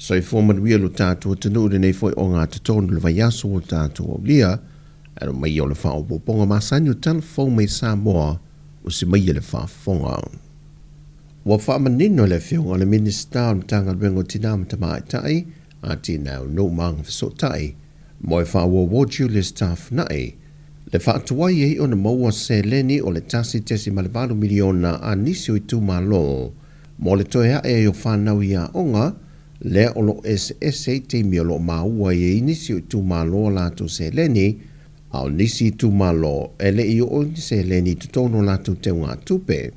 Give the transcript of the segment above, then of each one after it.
Soifua manuia lo tatou atunuu i lenei foi ogatotonu i le vaiaso ua tatou aulia, alo mai o le faaopoopoga masani o tala fou mai Samoa usi mai e le faafofoga. Ua faamanino e le Afioga i le Minisita o le Matagaluega o Tina ma Tamaitai, Atinae o Nuu ma Agafesootai, Moefaauouo Julius Tafunai, le faatuai ai ona maua seleni o le $1.8 miliona a nisi o itumalo mo le toe ae ai o fanau i aoga, lea o lo o eseese ai taimi o lo o maua ai e nisi o itumalo a latou seleni, a o nisi itumalo e le i oo ni seleni i totonu o latou teugatupe.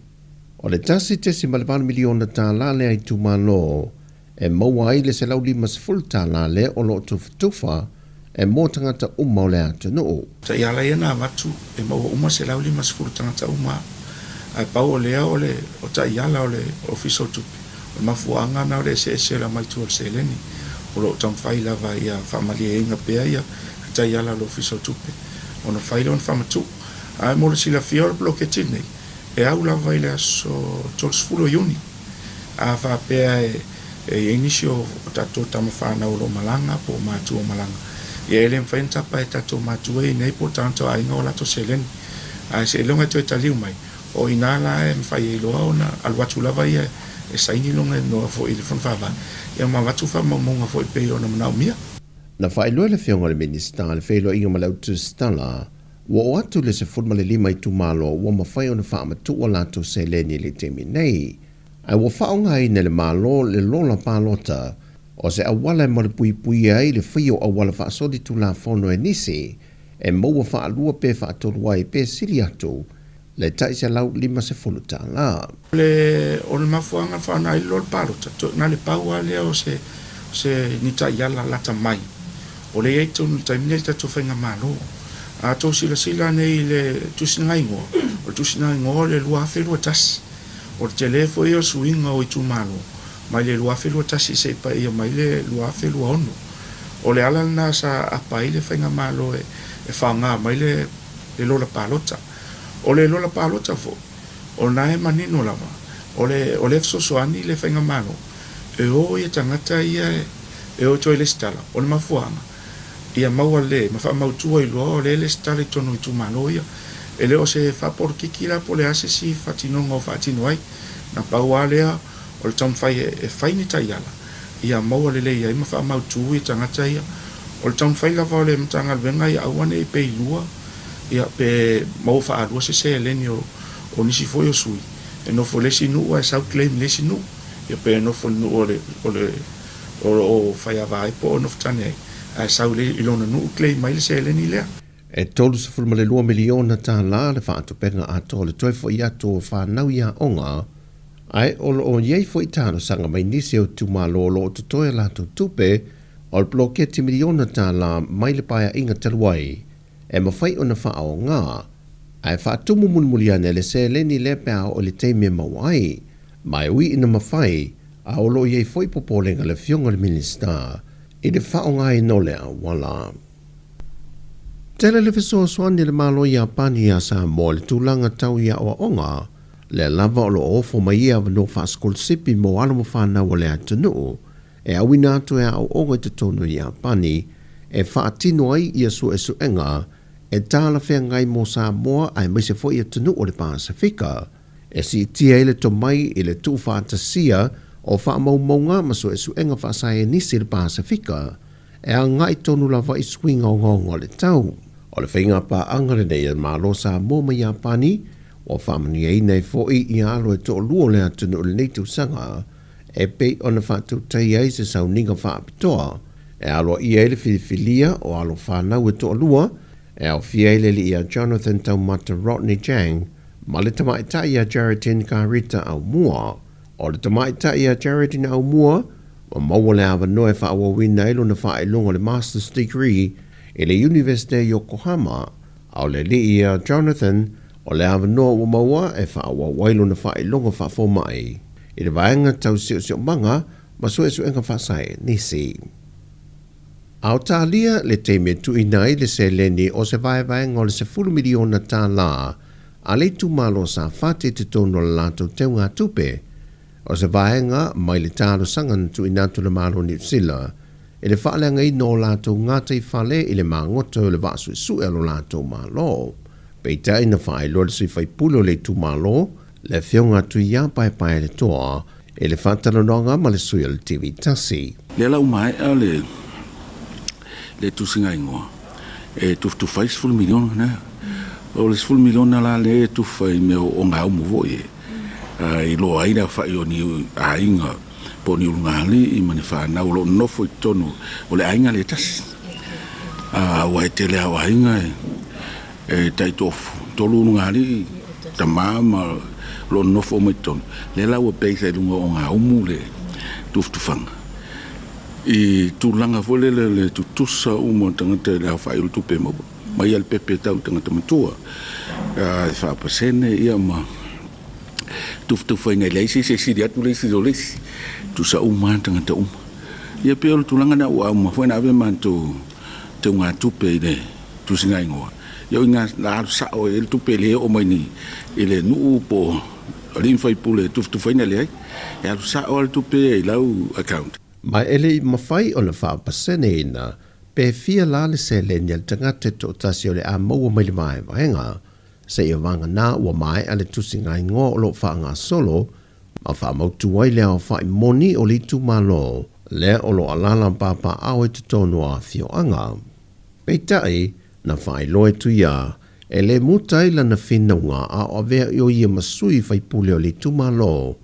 O le $1.8 miliona tala lea itumalo e maua ai le $150 lea o lo o tufatufa e mo tagata uma o le atunuu. Taiala ia na avatu e maua uma 150 tagata uma ae pau o lea o le o taiala o le Ofisa o Tupe. O le mafuaaga na o le eseese o le aumai tua o le seleni. O lo o taumafai lava ia faamalieina pea ia taiala a le Ofisa o Tupe ona fai lea ona faamatuu. Ae mo le silafia o le poloketi lenei e au lava i le aso 30 o Iuni. A faapea e i ai nisi o tatou tama fanau o lo o malaga po o matua o malaga, ia e le mafai ona tapa e tatou matua ia i inei po o tagata o aiga o latou seleni. Ae seiloga e toe taliu mai, o i ina la e mafai ai loa ona alu atu lava ia e saini lona igoa foi i le Fono Faavae, ia ma avatu faamaumauga foi pei ona manaomia. Na faailoa e le Afioga i le Minisita le feiloaiga ma le autusitala Ua oo atu le 15 itumalo ua mafai ona faamatuu a latou seleni i le taimi nei, ae ua faaaogaina e le Malo le lola palota o se auala e malupuipuia ai le faia o auala faasolitulafono e nisi e maua faalua pe faatolu ai pe sili atu le tai $150. O le mafuaaga na faaaoga ai le lola palota, na o le pau lava lea o se se ni taiala lata mai o lea e i ai totonu i le taimi lenei i le tatou faigamalo. A outou silasila nei i le tusiga igoa, o le tusiga igoa o le 2021. O le tele foi o le suiga o itumalo mai le 2021 seia paia mai le 2026. O le ala lena sa apa ai le faigamalo e faaaoga mai le lola palota. O le lola palota foi, o lena e manino lava, o le o lea e fesoasoani le faigamalo e o ia tagata ia e o e toe lesitala, o le mafuaaga, ia maua le ma faamautu ai loa o lea e lesitala i totonu o itumalo ia. E le o se faapolokiki la po o le a se isi faatinoga o faatino ai. Na pau lava lea o le taumafai e fai ni taiala ia maua lelei ai ma faamautu ia tagata ia. O le taumafai lava o le Matagaluega ia aua ne i peilua ia pe maua faalua se seleni o nisi foi o sui e nofo i le isi nuu ae sau claim i le isi nuu. Ia pe nofo i le nuu o le o le o lo o faiava ai po o nofo tane ai, ae sau i lona nuu claim ai le seleni lea. E $32 miliona le faatupega atoa o le toe foi atu o fanau i aoga, ae o lo o i ai foi talosaga mai nisi o itumalo o lo o totoe a latou tupe o le poloketi miliona tala mai le paeaiga talu ai e mafai ona faaaoga ae faatumu mulimuli ane le seleni lea pe a oo i le taimi e maua ai. Ma e ui ina mafai, a o lo o i ai foi popolega le Afioga i le Minisita i le faaaogaina o le auala. Tele le fesoasoani a le Malo Iapani iā Samoa i le tulaga tau i aoaoga, lea lava o lo o ofo mai ia avanoa faasikolasipi mo alo ma fanau a le atunuu e auina atu e aoaoga i totonu o Iapani e faatino ai ia suesuega e talafeagai mo Samoa aemaise foi atunuu o le Pasefika e siitia ai le tomai i le tuufaatasia o faamaumauga ma suesuega faasaenisi i le Pasefika e agai tonu lava i suiga ogaoga o le tau. O le faiga paaga lenei a le Malo o Samoa ma Iapani ua faamanuiaina ai foi ia alo e toalua o le atunuu i lenei tausaga e pei ona faatautaia ai se sauniga faapitoa e aloaia ai le filifilia o alo fanau e toalua e aofia ai le alii ia Jonathan Taumata Rodney Chang ma le tamaitai ia Geraldine Karita Aumua. O le tamaitai ia Geraldine Aumua ua maua le avanoa e faaauauina ai lona faailoga o le Master's Degree i le Iunivesite o Yokohama, a o le alii ia Jonathan o le avanoa ua maua e faaauau ai lona faailoga faafomai i le vaega tau siosiomaga ma suesuega faasaenisi. A o talia le taimi e tuuina ai le seleni o se vaevaega o le $10 miliona a le itumalo o Safata i totonu o le latou teugatupe. O se vaega mai le talosaga na tuuina atu e le Malo o Niu Sila i le faaleagaina o latou gataifale i le magoto o le vaa suesue a lo latou Malo. Peitai na faailoa le sui faipule o le itumalo, le Afioga a Tuia Paepaeletoa, i le faatalanoaga ma le sui o le TV tasi. Lea la ua maea le le tusiga igoa e tufatufa ai $10 miliona lea. O le $10 miliona la lea e tufa i mea o ogaumu foi e iloa ai le aofai o ni aiga po o ni ulugalii ma ni fanau o lo o nonofo i totonu o le aiga lea e tasi. Aua e tele lava o aiga e tai toatolu ulugalii, tama ma o lo o nonofo uma i totonu. Lea la ua base ai i luga o ogaumu le tufatufaga i tulaga foi lele o le tutusa uma o tagata i le aofai o le tupe e maua mai lava i le pepe e tau i le tagata matua e faapasene ia ma tufatufaina e leai se isi e sili atu le isi i lo le isi, tusa uma lava tagata uma. Ia pei o le tulaga lena ua uma foi ona ave matou teugatupe i le tusigaigoa, ia o i ina na alu sao ai le tupe e le oo mai ni i le nuu po o alii ma faipule e tufatufaina e leai, e alu sao lava le tupe ia i lau account. Ma e le i mafai ona faapaseneina pe fia la le seleni a le tagata e toatasi o le a maua mai le vaevaega Seia vagana ua maea le tusiga-igoa o lo o faagasolo ma faamautu ai le aofai moni o le itumalo lea o lo o alaala ma papaaao i totonu o afioaga. Peitai, na faailoa e Tuia, e le muta ai lana finauga a o avea o ia ma sui faipule o le itumalo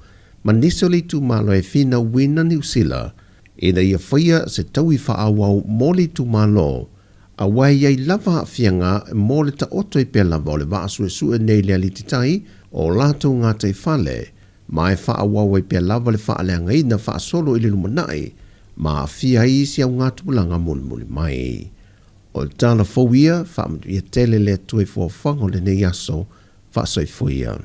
ma nisi o le itumalo e finauina Niu Sila ina ia faia se taui faaauau mo le itumalo Aua e i ai lava aafiaga mo le taoto ai pea lava o le vaa suesue nei i le alititai o latou gataifale, ma e faaauau ai pea lava le faaleagaina faasolo i le lumanai, ma aafia ai isi augatupulaga mulimuli mai. O le tala fou ia, faamanuia tele le Atua i fuafuaga o lenei aso, faasoifua ia.